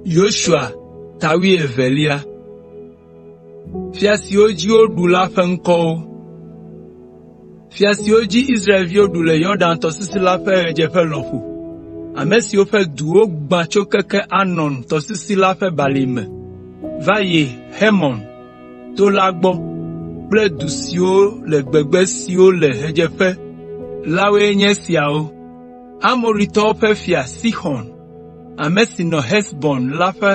Yosua ta wuievelia. Fia siwo dzi woɖu la ƒe ŋkɔwo. Fia siwo dzi Israelviwo ɖu le Yɔdan tɔsisi la ƒe ɣedzeƒe lɔƒo, ame siwo ƒe du wogbã tso keke Arnon tɔsisi la ƒe balime va yi Hermon to la gbɔ kple du siwo le gbegbe siwo le ɣedzeƒe la woe nye esiawo: Amoritɔwo ƒe fia Sixɔn, ame si nɔ Hesbon la ƒe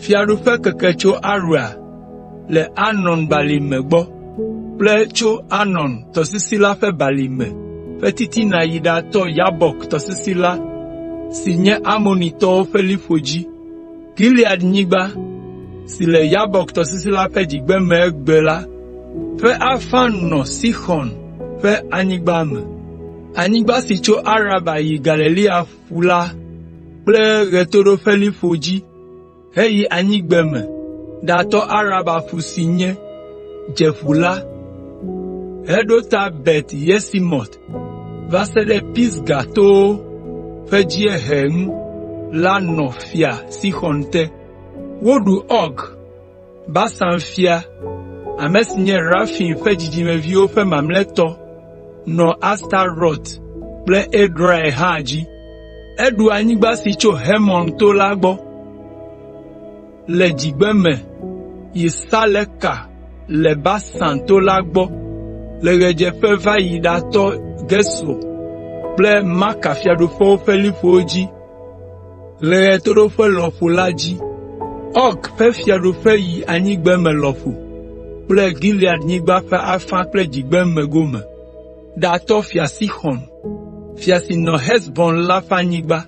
fiaɖuƒe keke tso Aroer le Arnon Balime gbɔ kple tso Arnon tɔsisi la ƒe balime ƒe titina yi ɖatɔ Yabok tɔsisi la si nye Amonitɔwo ƒe liƒo dzi. Gileadnyigba si le Yabok tɔsisi la ƒe dzigbeme egbe la ƒe afã nɔ Sixɔn ƒe anyigba me. Anyigba si tso Araba yi Galilea Ƒu la kple ɣetoɖoƒeliƒo dzi heyi anyigbeme ɖatɔ Araba Ƒu si nye Dzeƒu la heɖo ta Bet Yesimot va se ɖe Pisga towo ƒe dziehe ŋu la nɔ Fia Sixɔn te. Woɖu Ɔg, Basan fia, ame si nye Refaim ƒe dzidzimeviwo ƒe mamlɛtɔ nɔ Astarot kple Edrei hã dzi. Eɖu anyigba si tso Hermon to la gbɔ le dzigbeme yi Saleka le Basan to la gbɔ le ɣedzeƒe va yi ɖatɔ Gesur kple Maka fiaɖuƒewo ƒe liƒowo dzi le ɣetoɖoƒe lɔƒo la dzi. Ɔg ƒe fiaɖuƒe yi anyigbeme lɔƒo kple Gileadnyigba ƒe afã kple dzigbeme gome, ɖatɔ Fia Sixɔn, fia si nɔ Hesbon la ƒe anyigba.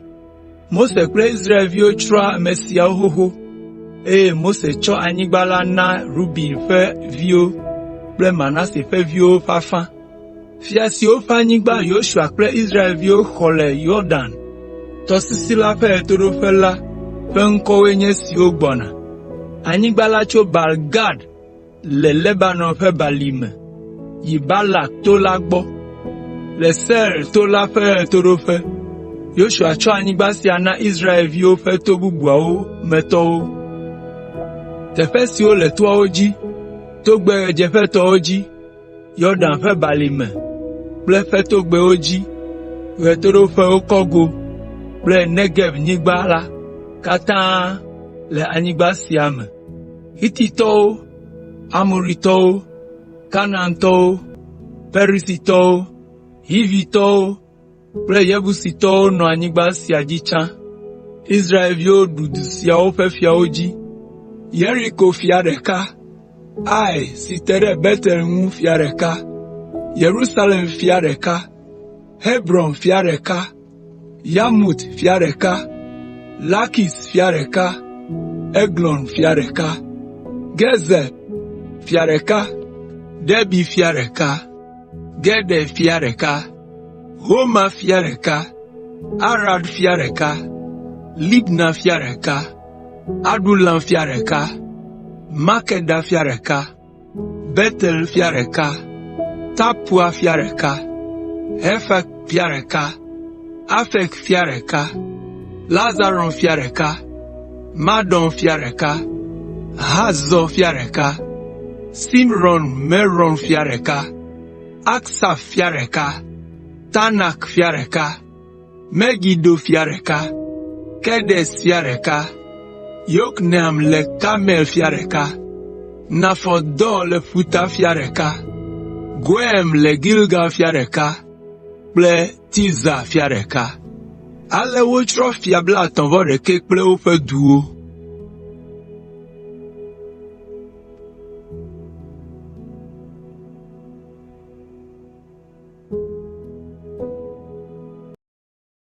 Mose kple Israelviwo tsrɔ̃ ame siawo xoxo, eye Mose tsɔ anyigba la na Ruben ƒe viwo kple Manase ƒe viwo ƒe afã. Fia siwo ƒe anyigba Yosua kple Israelviwo xɔ le Yɔdan tɔsisi la ƒe ɣetoɖoƒe la ƒe ŋkɔwoe nye esiwo gbɔna: Anyigba la tso Baal Gad le Lebanon ƒe balime yi Balak to la gbɔ, le Seir to la ƒe ɣetoɖoƒe. Yosua tsɔ anyigba sia na Israelviwo ƒe to bubuawo me tɔwo. Teƒe siwo le toawo dzi, togbɛ ɣedzeƒetɔwo dzi, Yɔdan ƒe balime kple eƒe togbɛwo dzi, ɣetoɖoƒewo kɔgo kple Negebnyigba la katã le anyigba sia me. Hititɔwo, Amoritɔwo, Kanaantɔwo, Perizitɔwo, Hivitɔwo kple Yebusitɔwo nɔ anyigba sia dzi tsã. Israelviwo ɖu du siawo ƒe fiawo dzi: Yeriko fia ɖeka, Ai si te ɖe Betel ŋu fia ɖeka, Yerusalem fia ɖeka, Hebron fia ɖeka, Yarmut fia ɖeka, Lakis fia ɖeka, Eglon fia ɖeka, Gezer fia ɖeka, Debir fia ɖeka, Geder fia ɖeka, Horma fia ɖeka, Arad fia ɖeka, Libna fia ɖeka, Adulam fia ɖeka, Makeda fia ɖeka, Betel fia ɖeka, Tapua fia ɖeka, Hefer fia ɖeka, Afek fia ɖeka, Lasaron fia ɖeka, Madon fia ɖeka, Hazor fia ɖeka, Simron Meron fia ɖeka, Aksaf fia ɖeka, Taanak fia ɖeka, Megido fia ɖeka, Kedes fia ɖeka, Yokneam le Karmel fia ɖeka, Nafɔt Dor le ƒuta fia ɖeka, Goiim le Gilgal fia ɖeka kple Tirza fia ɖeka. Ale wotsrɔ̃ fia blaetɔ̃-vɔ-ɖekɛ kple woƒe duwo.